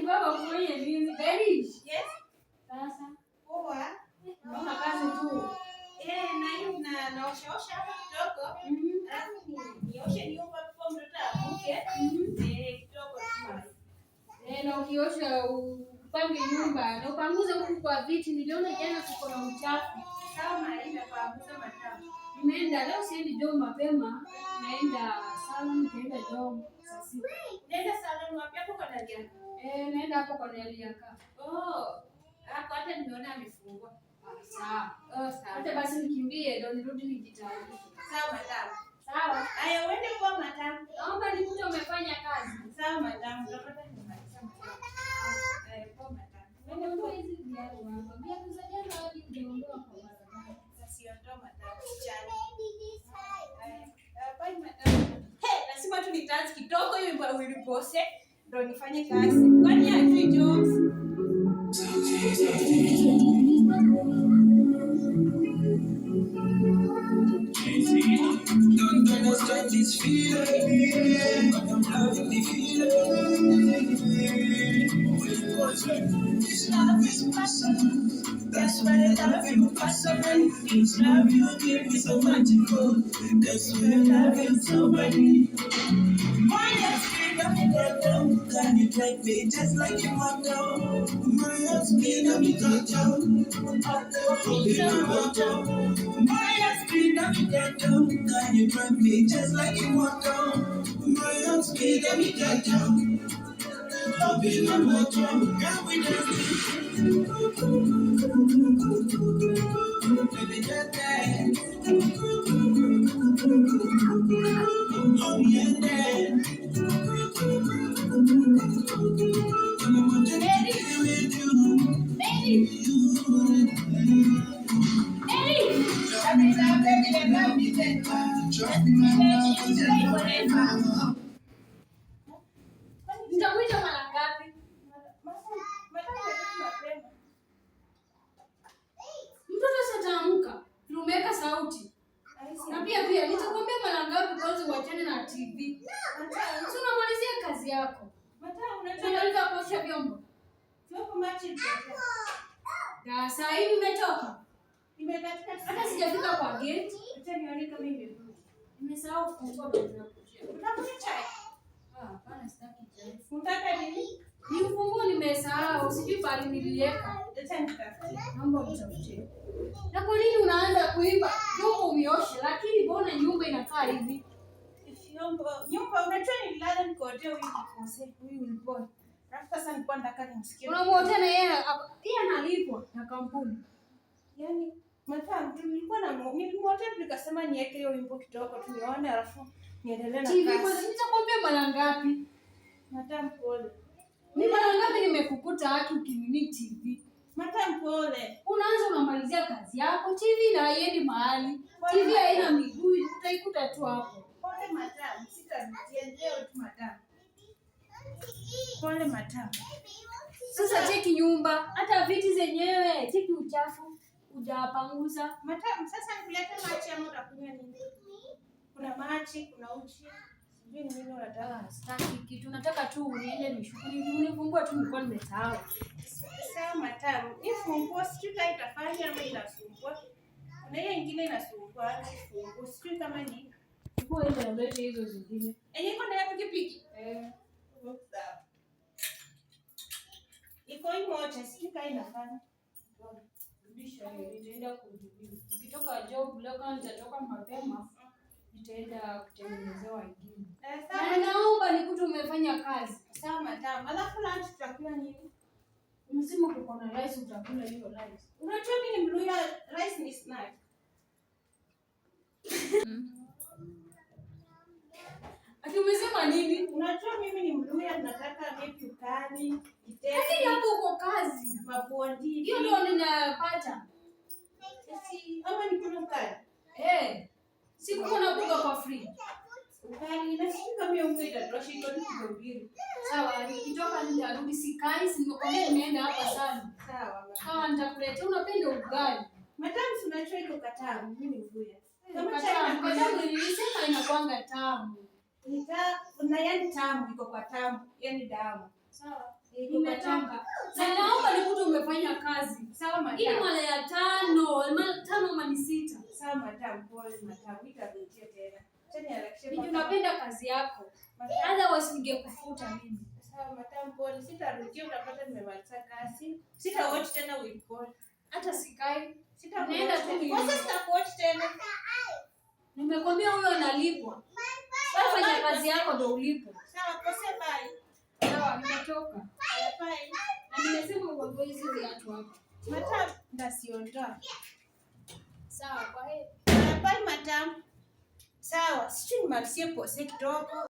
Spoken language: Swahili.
Baba kufanya nini? Berish. Yes. Sasa Poa. naona kazi tu. Eh, na hiyo na naoshaosha hapa kidogo. Alafu nioshe nyumba before mtoto aamke. Eh, kidogo tu. Eh, na ukiosha upange nyumba na upanguze huku kwa viti. Niliona jana kuko na uchafu. Sawa, Maria, panguza matamu. Nimeenda leo, siendi job mapema, naenda salon, nitaenda job saa 6. Nenda salon wapi hapo kwa Dalia? Eh, naenda hapo kwa Neliaka. Oh, hapo hata nimeona amefungua. Ah, sawa. Oh, sawa. Hata basi nikimbie ndio nirudi nijitayarishe. Sawa, matamu. Sawa. Haya, uende kwa matamu. Naomba nikute umefanya kazi. Sawa, matamu. Utapata nimemaliza matamu. Eh, kwa matamu. Umeondoa hizi viatu hapa. Viatu za jana hadi hujaondoa kwa barabara. Usiondoa matamu. Chana. Haya, bye matamu. Hey, lazima tu nitaanze kidogo hiyo ulipose ndo nifanye kazi. Kwani hajui jokes? Don't understand this feeling, but I'm loving the feeling. This love is passion. That's why I love you, passion. This love you give me so magical. That's why I love you so much. My heart's been up and down. Can you drive me just like you want now? My heart's been up and down. My heart's been up and down. Can you drive me just like you want now? My heart's been up and down. Up in the motor, can we just baby, just dance? Oh yeah, dance. I want to be with you. Berish! Berish! Nitakuita mara ngapi? Matamu mapema. Mtoto sitaamka. Umeweka sauti. Na pia nitakwambia mara ngapi kwanza uachane na TV. Si unamalizia kazi yako. Matamu, unajua Unamaliza kuosha vyombo. vyombo maji imekatika. Na saa hii nimetoka. Imekatika. Hata sijafika kwa gate. Acha nione kama imerudi. Nimesahau kufungua gate na kuchia. Utakunywa chai? Ah, hapana sitaki chai. Unataka nini? Ni ufunguo nimesahau, sijui pahali niliweka. Acha nitafute. Naomba utafute. Na kwa nini unaanza kuimba? Nyumba umeosha, lakini mbona nyumba inakaa hivi? Vyombo, nyumba unajua nililala nikotea huyu kikose, huyu ulboy. Alafu sasa nilikuwa nataka nimsikie. Unamuotea na yeye yeye analipwa na kampuni. Yaani matamu tu nilikuwa na nilimwotea tu nikasema niweke hiyo wimbo kidogo tu nione alafu niendelee na TV kazi. kwanza nitakwambia mara ngapi? Matamu pole. Ni mara ngapi nimekukuta haki ukinini TV? Matamu pole. Unaanza unamalizia kazi yako, TV na haiendi mahali. TV haina miguu, utaikuta tu hapo. Pole matamu, sitarudia leo tu matamu. Pole matamu. Sasa cheki nyumba, hata viti zenyewe, cheki uchafu, hujapanguza. Matamu, sasa nikulete maji ama utakunywa nini? Kuna maji, kuna uji. Sijui ni nini unataka. Ah, sitaki kitu, nataka tu niende nishughuli, unifungue tu, nilikuwa nimesahau. Sawa matamu. Hii funguo sijui kama itafanya ama inasumbua. Kuna ile ingine inasumbua, hii funguo sijui kama ni Chukua ile ulete hizo zingine. enye iko ndani ya pikipiki. Eh, Sawa. Iko hii moja, sijui kama inafanya. Rudisha hiyo, nitaenda kujibiwa. Nikitoka job leo kama nitatoka mapema, nitaenda kutengenezewa ingine. Eh, Na sawa. naomba nikute umefanya kazi. Sawa matamu. Alafu lunch tutakula nini? Umesema kuko na rice, utakula hiyo rice. Unajua mimi ni Mluya, rice ni snack. Ati umesema nini? Unajua mimi ni Mluya, nataka maybe ugali, Lakini githeri, hapo uko kazi. mabondi. Hiyo ndio ninapata. Si ama nikule ugali. Eh. Sikuko na buga kwa free. Ugali na sijui kama hiyo unga itatosha, iko tu kilo mbili. Sawa, nikitoka nitarudi sikai, si nimekwambia nimeenda hapa sana. Sawa. Kama nitakuletea unapenda ugali. Matamu si unajua iko katamu, mimi ni Mluya. Kama chai Katamu, na katamu nilisema inakuanga tamu. Na yani tamu iko kwa tamu, yani damu. Sawa. Iko kwa tamu. Nimetoka. Na naomba nikute umefanya kazi. Sawa Ili madam. mara ya tano, mara tano ama ni sita. Sawa madam, pole madam, itarudia tena. Acha niharakishe Ndio mpaka- unapenda kazi yako. Madam. Otherwise ningekufuta mimi. Sawa madam, pole. Sitarudia, utapata nimemaliza kazi. Sita watch tena Willy Paul. Hata sikai. Sita Naenda watch tu tena. mimi. Kwanza sitakuwatch tena. Nimekwambia huyo analipwa. Wewe fanya kazi yako ndio ulipwe. Sawa, kose bye. Sawa, nimetoka. Haya, bye. Na nimesema uondoe hizi viatu hapa. Madam, ndasiondoa. Sawa, kwa heri. Haya, bye madam. Sawa, sijui nimalizie pose kidogo.